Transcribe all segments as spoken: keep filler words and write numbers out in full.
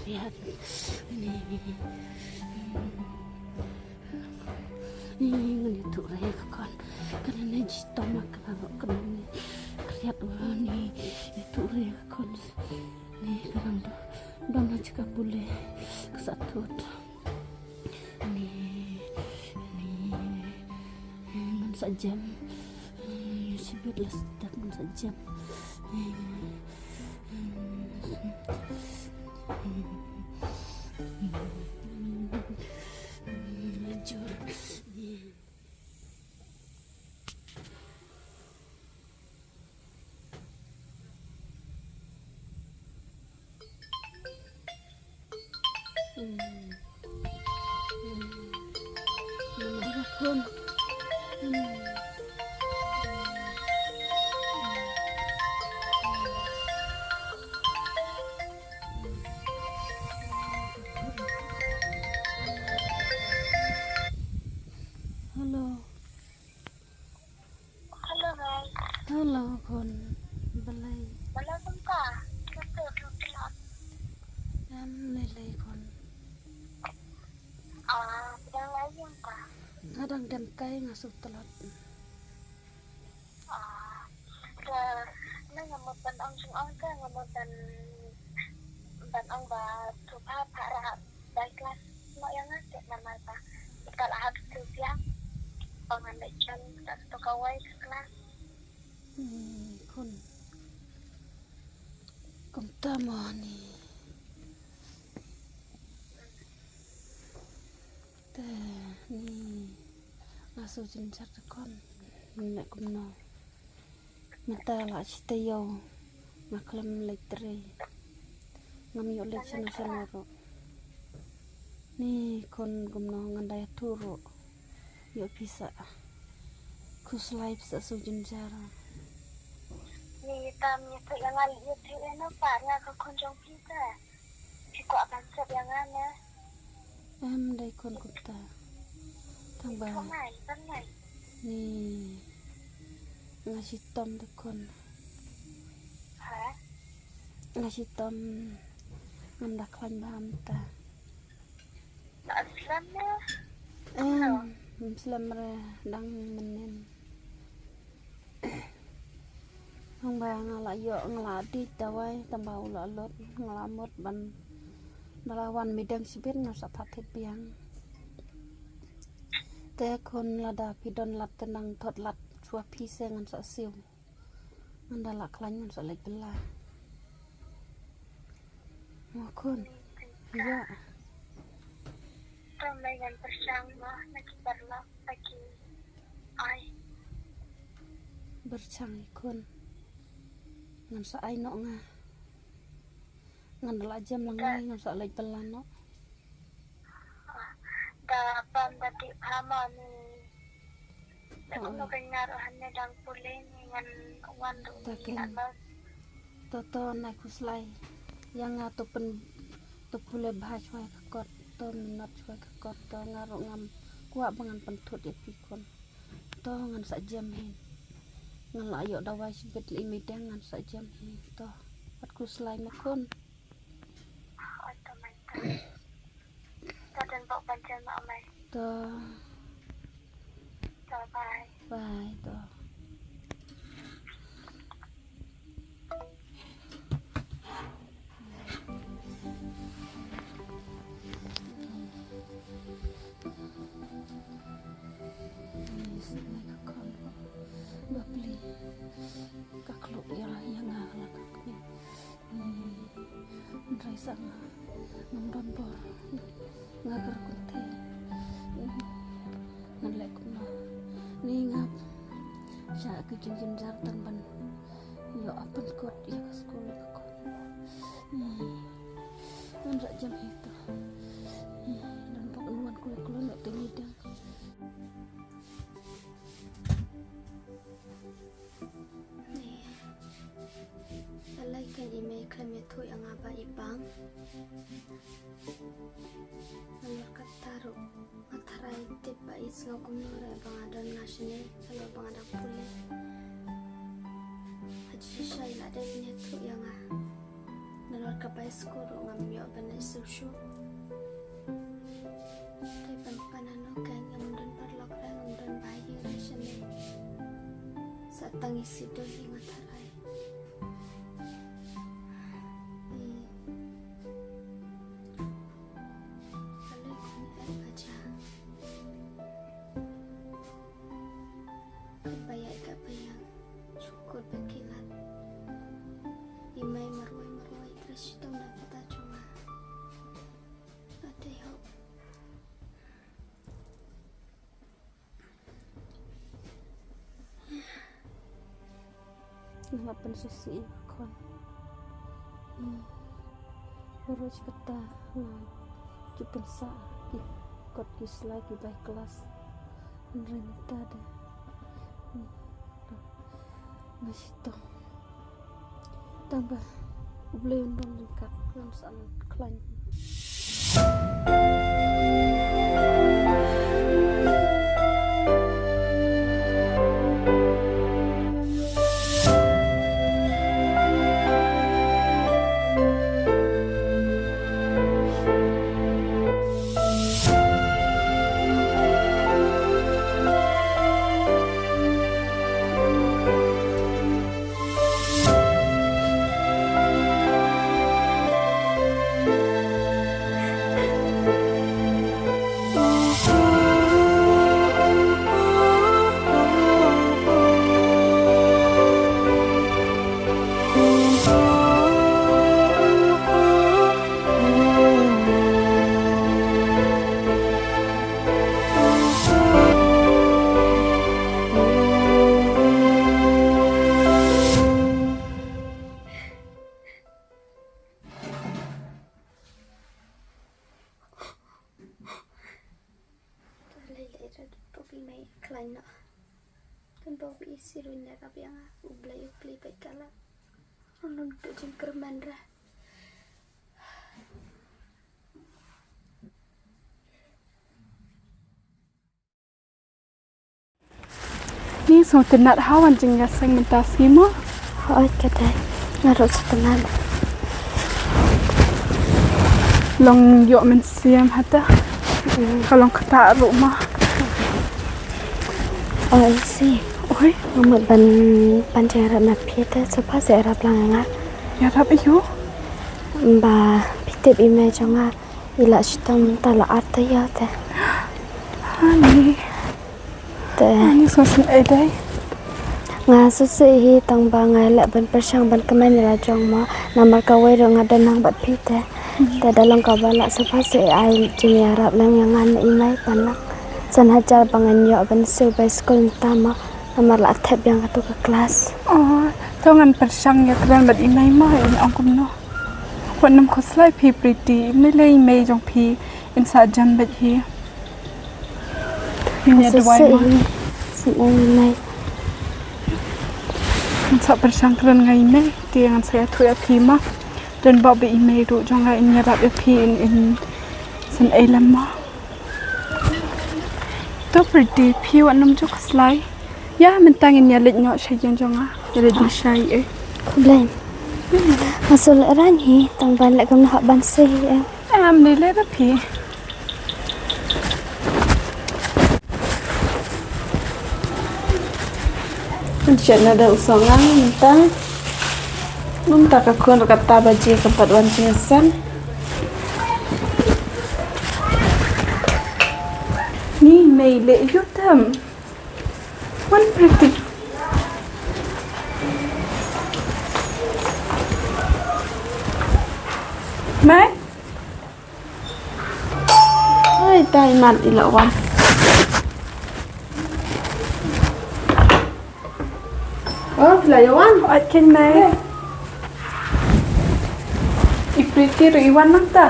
Biang. Ni. Ni ngan ïathuh re ka khon. Kane ne jitom ma ka ba kane ne. Kriat wa ni. Ïathuh re ka khon. Ni ka nang do. Dom na jaka pule. Ka sa thut. Ni. Ni. Ngan sa jem. Shibit la step ngan sa jem. Jur. Hmm. Hmm. Mana ka phone? Hmm. Hello. Hello, guys. Hello, khun. Balei? Balei kumta? Kumta tu tu. Em, lei lei, khun. Ah, balei kumta? Nga dang dem kai, nga shu tlot. Ah, te, nga mut ban ong jingong te, nga mut ban, ban ong ba tu pha pha ra bai klas. Mo ïa nga te namar ba ka la hap tu biang. Ba ngan leit jan ka tu kawei ka klas. Hmm, khun. Kumta mo ni. Te ni nga shu jynjar te khun. Mynne kumno? Mynta la shi taïew nga khlem leit trei. Ngam ïoh leit shano shano ruh. Ni khun kumno ngan da ïathuh ruh. Ïoh phi sa khuslai phi sa shu jynjar. Ni tam ïathuh ïa nga, ïathuh ïa nga pa, nga ka khun jong phi ta. Phi kwah ban sep ïa nga ne? Em dei khun kumta. Tang ba. Tang nai, tang nai. Ni nga shitom te khun. Ha? Nga shitom ngam da khlaiñ bha mynta. Ba slem ne? Em, em slem re dang mynnin. Hangba nga la ïoh, nga la dih dawai, tang ba u la lut, nga la mut ban da la wan midang shibit ngan sa pat thied biang. Te khun lada phi don lad te nang thot lad shuwa phi se ngan sa siew. Ngan da la khlaiñ ngan sa leit bylla. Mo khun. Ïa. Tang ba ngan pyrshang mo na ki paralok ba ki ai. Pyrshang ïa khun. Ngan sa ai noh nga. Ngan da la jem lang ngai ngan sa leit bylla noh. Da pam da tip ha mo ni. Da kumno ka nga ruh hangne dang pule ni ngan wan ruh ni. To to nai khuslai. Ïa nga to pyn to pule bha shwa ka kot, to minot shwa ka kot, to nga ruh ngam kwah ba ngan pynthut ïa phi khun. To ngan sa jem hi. Ngan la ïoh dawai shibit lei midang ngan sa jem hi. To. Wat khuslai mo khun. To. To, bye. Bye, to. Bapli. Ka kluk ïa, ïa nga la ka kmie. Hynrei sa nga ngam don bor. Nga kyrkhu te ngan leh kumno. Ni nga sha ka jingjynjar tang ban ïoh pynkut ïa ka skul ka kot. Ngan sa jem hi to. Don bok ngan kule kule noh te ngi dang. Balei kein i mei khlem ïathuh ïa nga ba i pang. Namar kata ruh nga tharai tip ba i sngew kumno re ba nga don nga shane, ïa ba nga dang pule. Haji shisha i la dep ïathuh ïa nga. Ka bai skul ruh ngam ïoh ban leit shuh shuh. Te ban pan hano kein, ngam don paralok re, ngam don ba ïing re shane. Sa tang i Sidon i nga tharai. I. Balei kane ba ja. Ka bai ai ka bai ïa. Shu kut ba ki lad. I mei marwei marwei, i trei shitom na ka bynta jong nga. Ate ho. Nga la pynshisha ïa ka khon. Hmm. Baroh shi katta nga ju pynsah ki kot ki slai ki bai klas. Hynrei mynta de. Hmm. Nga shitom. Tang ba U Blei un long ryngkat, ngam sa khlaiñ. Lei lei ra dut pok i mei khlaiñ noh. Kan bok i sirun ne rap ïa nga, U Blei U Blei peit ka la. Anun tu jingkyrmen ra. Ni sngewtynnat ha wan jingïaseng mynta sngi mo. Hooid ka dei. Nga ruh sngewtynnat. Long ïoh mynsiem hata. Mm. Ka long kata ruh ma. Oh, I see. Oi. Nga mut ban pan jingïarap na phi te, sngewbha seh ïarap lang ïa nga. Ïarap ïa u? Ba phi tip i mei jong nga. I la shitom mynta la ar taïew te. Ani. Te. Ani sngewsih ei dei. Nga sngewsih hi tang ba nga leh ban pyrshang ban kmen ïa la jong mo. Namar kawei ruh nga don nang bad phi te. Hmm. Te da long kaba lah sngewbha seh ai jingïarap lang ïa nga na i mei pan lang. San hajar ba ngan ïoh ban siew bai skul mynta mo. Namar la thep biang katu ka klas. Oh, to ngan pyrshang ïa kren bad i mei mo, in ong kumno. Wat nym khuslai phi Pretty, i mei lei i mei jong phi, in sa jan bad hi. Min ïa duwai ma. Sa i mei. Ngan sa pyrshang kren ngai i mei, te ngan sa ïathuh ïa phi ma. Don bok ba i mei ruh jong nga in ïarap ïa phi in, in san ei lem ma. To Pretty, phi wat nym ju khuslai. Ïa, mynta ngin ïa leit noh sha ïing jong nga. Ïa leit dih sha ïing. Khublei. Nga shu leh rang hi, tang ban leh kumno hap ban sei hi em. Em, dei leh da phi. Ngan shet na da u song lang mynta. Mynta ka khun ruh kata ba je ka pat wan jingïaseng. Ni mei leh ïa u tam. Wan Pretty. Mei. Ai, tai mat i la wan. Oh, la ïa wan. Ot kin mei. I Pretty ruh i wan nangta.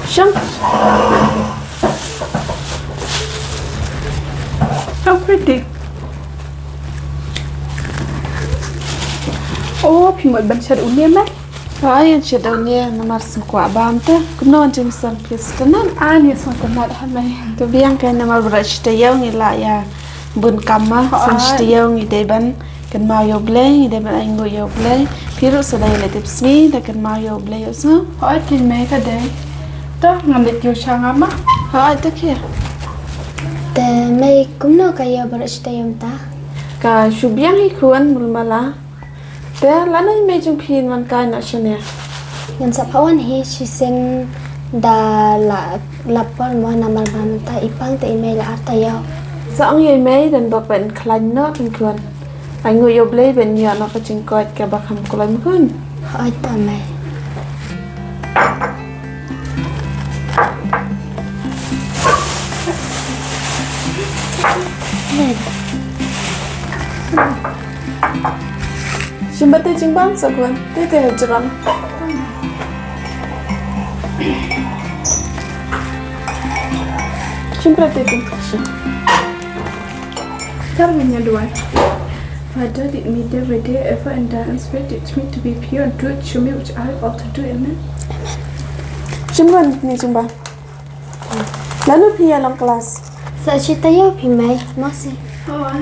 Shang. Shang Pretty. Oh, phi mut ban shet une mei? Hooid, ngan shet da une, namar sngewkwah bam te. Kumno wan jingïaseng phi sngewtynnat? Ani sngewtynnat ha mei. To biang kein namar ba shi taïew ngi la ïa bun kam ma, san shi taïew ngi dei ban Kynmaw ïa U Blei, ngi dei ban ainguh ïa U Blei. Phi ruh sa dei leit tipsngi, da kynmaw ïa U Blei ïoh sa. Hooid, kynmaw ka dei. To, ngan leit ïoh sha nga ma. Hooid, to khie. Te mei kumno ka ïa baroh shi taïew mynta? Ka shu biang hi khun, mul mala. Te lano i mei jong phi, wan kai noh shane? Ngan sa phah wan hi shisien da la, la por mo, namar ba mynta i pang te i mei la ar taïew. Sa ong ïa i mei, don bok ban khlaiñ noh kan khun. Ainguh ïa U Blei ban ïoh noh ka jingkoit kaba kham kloi ma khun. Hooid to mei. Shim bad te jingbam sa khun, te te jrong. Shim bad te te. Tar menya duai. Father, lead me day by day, ever and ever, and spirit, teach me to be pure and do it, show me which I ought to do. Amen. Shim khun, ni jingbam. Lano phi ïa long klas? Sa shi taïew phi mei, mo si. Oh, ah.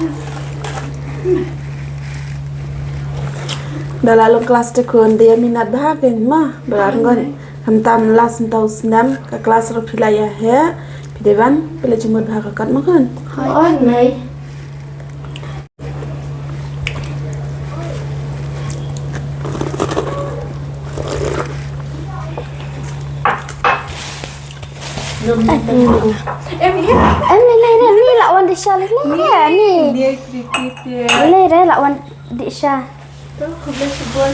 Da la long klas te khun, da ïa minot bha kein ma, ba la ngon. Khamtam la snem, tau snem, ka klas ruh phi la ïa heh, phi dei ban phi la jingmut bha ka kot ma khun. Hooid mei. Em, em, ni, ni, ni, ni, la wan dih sha, ni, ni, ni. Ni, ni, ni, ni. Ni, ni, la wan dih sha. To, khublei shibun.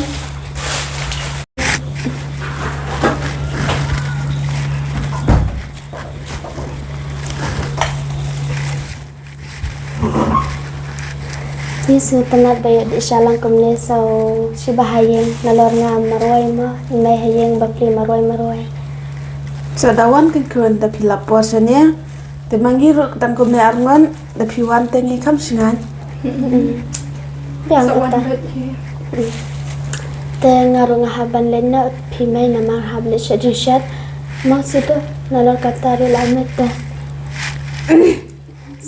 Ngi sngewtynnat ba ïoh dih sha lang kumne, sa shi ba ha ïing, nalor nga marwei mo, i mei ha ïing ba plie marwei marwei. Sa da wan kan khun da phi lap por shane. Te ma ngi ruh tang kumne arngut, da phi wan te ngi kham shngaiñ. Mm. Biang kata. Mm. Te nga ruh nga hap ban leit noh phi mei, namar hap leit shet jingshet. Mo si to, nalor kata ruh la met te.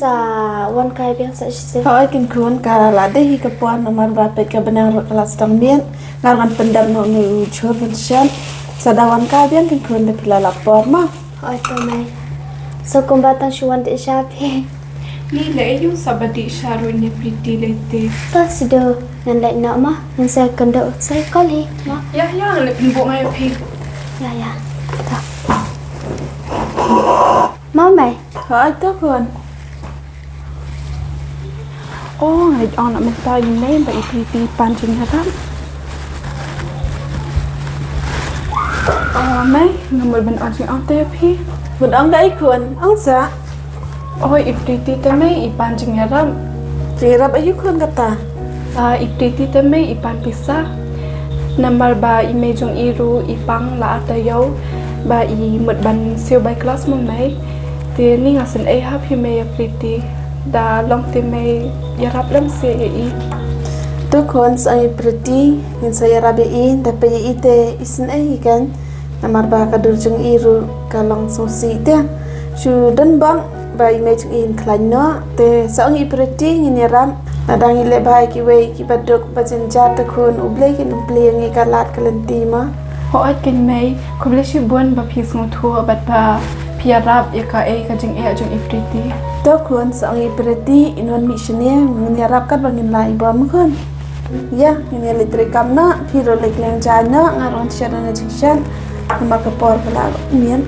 Sa wan kai biang sa shisien. Hooid kan khun, ka la dei hi ka por namar ba peit ka bneng ruh ka la sdang miet. Nga ruh ngan pyndep noh une u jhur ban shet. Sa da wan kai biang kan khun, da phi la lap por mo. Hooid to mei. Sa kumba tang shu wan dih sha phi. Ni leh aïu sa ba dih sha ruh ne Pretty lei te. To sdang ngan leit noh mo, ngan sa kynduh sa call hi mo. Ïa, ïa, ngan leit pynbuk nga ïa phi. Ïa, ïa. To. Mo mei. Hooid to khun. Oh, nga ong na mynta ïa mei ba i Pretty i pan jingïarap. Oh, mei, nga mut ban ong jingong te ïa phi. Mut ong kaei khun, ong sa. Oh, i Pretty te mei i pan jingïarap. Jingïarap aïu khun kata? Ah, i Pretty te mei i pan pisa. Namar ba i mei jong i ruh i pang la ar taïew ba i mut ban siew bai klas mo mei. Te ni nga sngewsih ha phi mei ïa Pretty. Da long te mei ïarap lem seh ïa i. To khun, sa ong i Pretty ngin sa ïarap ïa i, da peit ïa i te i sngewsih hi kan. Namar ba ka dur jong i ruh ka long sngewsih te. Shu don bok ba i mei jong i in khlaiñ noh, te sa ong i Pretty ngin ïarap. Lada ngi leh bha ïa kiwei kiba duk ba jynjar te khun, U Blei kin plie ïa ngi ka lad ka lynti mo. Hooid keiñ mei, khublei shibun ba phi sngewthuh bad ba phi ïarap ïa kaei ka jingeh jong i Pretty. To khun, sa ong i Pretty in wan mih shane, ngin ïarap katba ngin lah i bun khun. Ïa, ngin ïa leit treikam noh, phi ruh leit liang jaiñ noh, nga ruh ngan shet na jingshet. Namar ka por ka la miet.